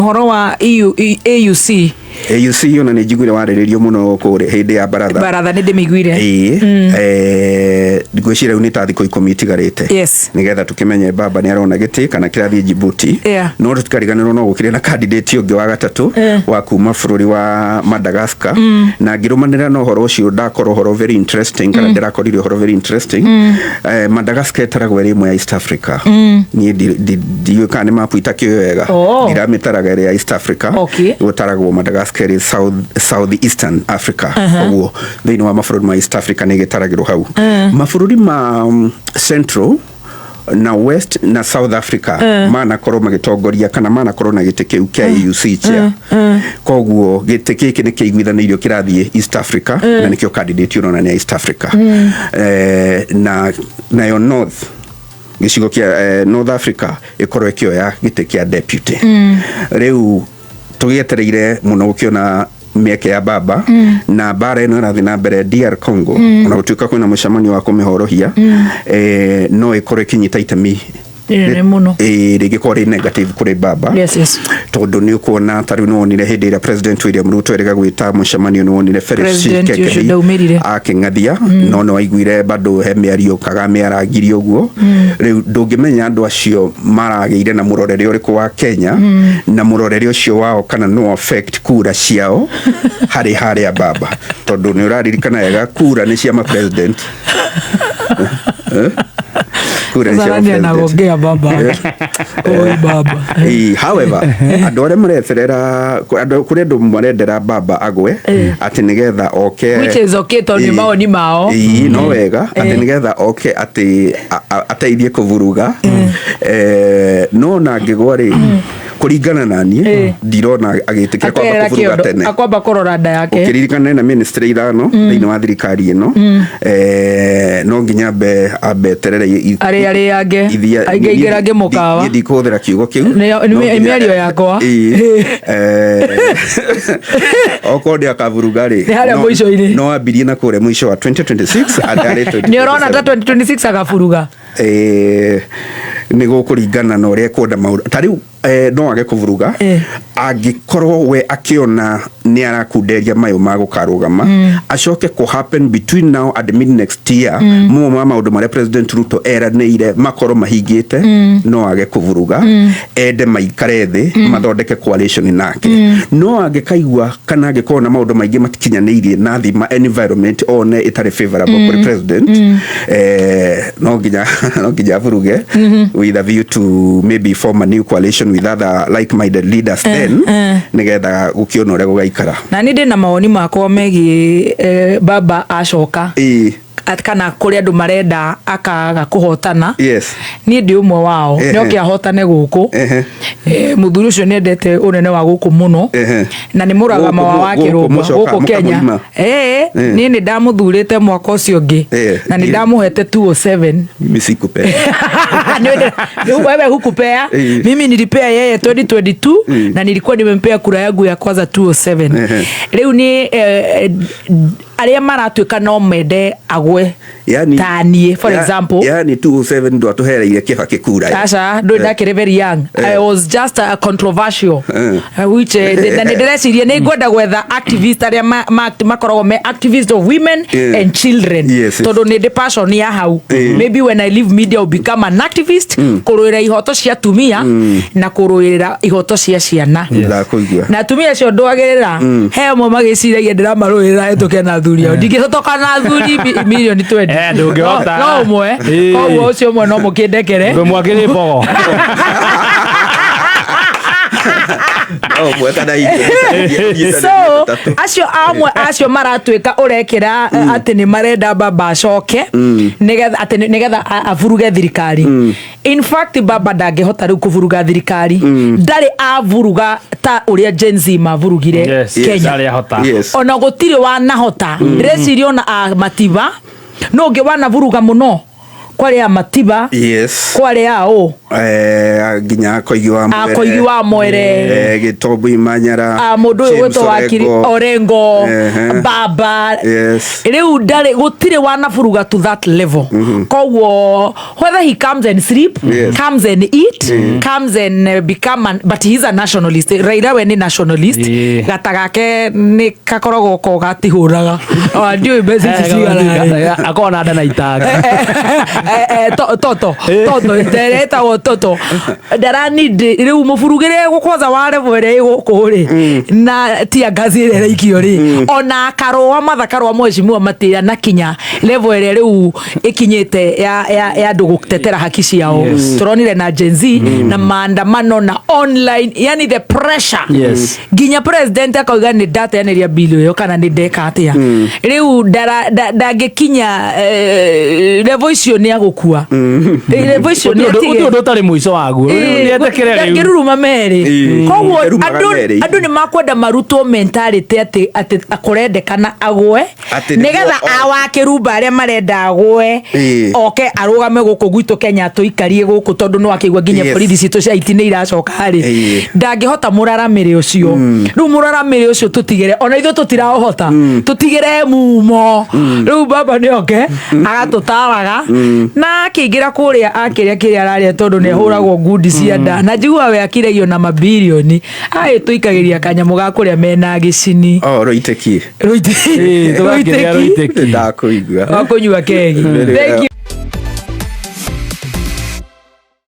Ũhoro wa EU, AUC. AUC ona nĩ njiguire warĩrĩrio mũno kũrĩa hĩndĩ ya baratha. Baratha nĩ ndĩmĩiguire. Ĩĩ, ngwĩciria rĩu nĩ ta thikũ 10 itigarĩte nĩgetha tũkĩmenye baba nĩ arona gĩtĩ kana kĩrathiĩ Djibouti. No tũtikariganĩrwo no gũkĩrĩ na candidate ũngĩ wa gatatũ wa kuma bũrũri wa Madagascar, na ngĩrũmanĩrĩra na ũhoro ũcio ndakorwo ũhoro very interesting kana ndĩrakorire ũhoro very interesting. Madagascar ĩtaragwo ĩrĩ ĩmwe ya East Africa. Niĩ ndiũĩ kana nĩ mapu itakĩũĩ wega. Ndiramĩtaraga ĩrĩ ya East Africa. Gũtaragwo Madagascar ĩrĩ South Eastern Africa. Ũguo thĩinĩ wa mabũrũri ma East Africa nĩ ĩgĩtaragĩrwo hau. Mabũrũri ma Central na West na South Africa manakorwo magĩtongoria kana manakorwo na gĩtĩ kĩu kĩa AUC chair. Koguo gĩtĩ gĩkĩ nĩ kĩiguithanĩirio kĩrathiĩ East Africa, na nĩkĩo candidate ũrona nĩ ya East Africa. Na nayo North, gĩcigo kĩa North Africa ĩkorwo ĩkĩoya gĩtĩ kĩa deputy. Rĩu tũgĩetereire mũno gũkĩona mĩeke ya baba na mbara ĩno ĩrathiĩ na mbere DR Congo, ona gũtuĩka kwĩna mũcemanio wa kũmĩhorohia, no ĩkorwo ĩkĩnyita itemi rĩnene mũno. Rĩngĩkorwo rĩ negative kũrĩ baba, tondũ nĩ ũkuona ta rĩu nĩ wonire hĩndĩ ĩrĩa President William Ruto erĩga gwĩta mũcemanio, nĩ wonire Felix President ũcio Tshisekedi ndaumĩrire. akĩng'athia, no nĩ waiguire bado he mĩario Kagame arangirie ũguo. Rĩu ndũngĩmenya andũ acio maragĩire na mũrorere ũrĩkũ wa Kenya, na mũrorere ũcio wao kana no affect kura ciao harĩ harĩa baba, tondũ nĩ ũraririkana wega kura nĩ cia ma president. Kura nĩ cia ma Sasa nani president. anagongea baba? Oi baba. However, andũ arĩa mareterera, andũ kũrĩ andũ marendera baba agwe atĩ nĩgetha oke. Which is okay, tondũ nĩ mawoni mao. Ĩĩ, no wega atĩ nĩgetha oke atĩ ateithie kũvuruga. No na angĩgwa rĩ, kũringana na niĩ ndirona agĩtĩkĩra kwamba Akerera kũvuruga kĩondo, tene. akwamba kũrora nda yake. Ũkĩririkana ena ministry 5 thĩinĩ wa thirikari ĩno, no nginya ambe eterere Arĩa arĩange, aingĩraingĩrange mũkawa. Niĩ ndikũhũthĩra kiugo kĩu. Nĩ No nginya mĩario yakwa. Ĩĩ. Okorwo nĩ akavuruga rĩ, Nĩ harĩa mũico-inĩ. no ambirie na kũrĩa mũico wa 2026 arĩ Nĩ ũrona ta 2027. 2026 agaburuga? Nĩ gũkũringana na ũrĩa ekwenda maũndũ. Ta rĩu no age kũvuruga angĩkorwo we akĩona nĩ arakunderia mayũ ma gũkarũgama, acoke kũ happen between now and mid next year mo ma maũndũ marĩa President Ruto eranĩire makorwo mahingĩte. No age kũvuruga, ende maikare thĩ mathondeke coalition nake. No angĩkaigua kana angĩkorwo na maũndũ maingĩ matikinyanĩirie na thima environment one ĩtarĩ favorable kũrĩ president, no nginya avuruge with a view to maybe form a new coalition with other like-minded leaders, then nĩgetha gũkĩona ũrĩa gũgaikara. Na nĩ ndĩ na mawoni makwa megiĩ baba acoka kana kũrĩ andũ marenda akaga kũhotana. Niĩ ndĩ ũmwe wao. Nĩ oke ahotane gũkũ. Mũthuri ũcio nĩ endete ũnene wa gũkũ mũno na nĩ mũragama wa Gũkũ wa gũkũ kĩrũmba mũcoka gũkũ Kenya. mũkamũrima. Niĩ nĩ ndamũthurĩte mwaka ũcio ũngĩ na nĩ ndamũhete 207. Mimi sikupea. Wewe hukupea. Mimi nilipea yeye 2022 na nilikuwa nimempea kura yangu ya kwanza 207. Rĩu nĩ arĩa maratuĩka no mende agwe Yani, ta niĩ, for example. Yani 207 ndwatũhereire Kĩbakĩ kura. Aca, ndå ndakĩrĩ very young. I was just a controversial which na nĩ ndĩreciria nĩ ngwenda gwetha activist arĩa makoragwo me activist of women and children, tondũ nĩ ndĩ passion ya hau. Maybe when I leave media, I'll become an activist kũrũĩra ihoto cia atumia na kũrũĩrĩra ihoto cia ciana. Ndakũigua. Na atumia acio ndwagĩrĩra he amwe magĩciragia ndĩramarũĩrĩra hetũke na athuri ao. Ndingĩhotoka na athuri mirioni 20. Ndũngĩhota. No ũmwe. Koguo ũcio ũmwe no mũkĩndekere. Ũndũ mwakĩrĩ mbogo. No ũmwe kana igĩrĩ. So acio amwe acio maratuĩka ũrekĩra atĩ nĩ marenda baba acoke nĩgetha atĩ nĩgetha aburuge thirikari. In fact, baba ndangĩhota rĩu kũburuga thirikari. Ndarĩ aburuga ta ũrĩa Gen Z maburugire Kenya. Ndarĩ ahota. Ona gũtirĩ wanahota. Ndĩreciria ona a Matiba no ũngĩ wanaburuga mũno. Kwarĩ a Matiba. Kwarĩ a ũ? Nginya Koigi wa Mwere. A Koigi wa Mwere. Gĩtombu Imanyara. A mũndũ ũyũ James gwĩtwo wakiri Orengo. Orengo. Baba. Rĩu ndarĩ, gũtirĩ wanaburuga to that level. Koguo whether he comes and sleep, comes and eat, comes and become an, but he's a nationalist. Raila we nĩ nationalist. Gata gake nĩ kakoragwo ko gatihũraga. Ah, ndiũĩ mbeca ici cigana rĩ. Akorwo na nda na itanga. Toto toto ĩtagwo toto ndaranid rĩu mũburugĩre gũkwaza wa level ĩrĩa ĩ gũkũ rĩ, na tia ngazi ĩrĩa ĩraikio rĩ, ona karũa matha karũa mheshimiwa matĩa na kinya level ĩrĩa rĩu ĩkinyĩte ya andũ gũtetera haki ciao. Tũronire na Gen Z na maandamano na online, yani the pressure, nginya president akauga nĩ ndateanĩria bill ĩyo kana nĩ ndeka atĩa. Rĩu ndangĩkinya level icio, nĩ agũkua. Level icio nĩ Gũtirĩ atige. Ũndũ ũtarĩ mũico waguo. Rĩu nĩetĩkĩre rĩu. Ndangĩruruma merĩ. Koguo Ĩrumaga merĩ. Andũ nĩ makwenda marutwo mentality atĩ kũrendekana agwe Atĩ nĩguo nĩgetha awakĩrumba arĩa marenda agwe oke arũgame gũkũ gwitũ Kenya, tũikarie gũkũ, tondũ no akĩigua nginya borithi citũ cia IT nĩ iracoka rĩ. Ndangĩhota mũraramĩre ũcio. Rĩu mũraramĩre ũcio tũtigĩre, ona ithuĩ tũtiraũhota, tũtigĩre mumo. Rĩu baba nĩ oke agatũtaraga na akĩingĩra kũrĩa akĩrĩa kĩrĩa ararĩa, tondũ nĩ ahũragwo ngundi cia nda na njiguaga we akiragio na mabirioni aĩ tũikagĩria kanyamũ ga kũrĩa mena gĩcini. Oh, rũitĩki. Tũgakĩrĩa Rũitĩki. rũitĩki. Ndakũigua. Wa kũnyua kegi. Thank you.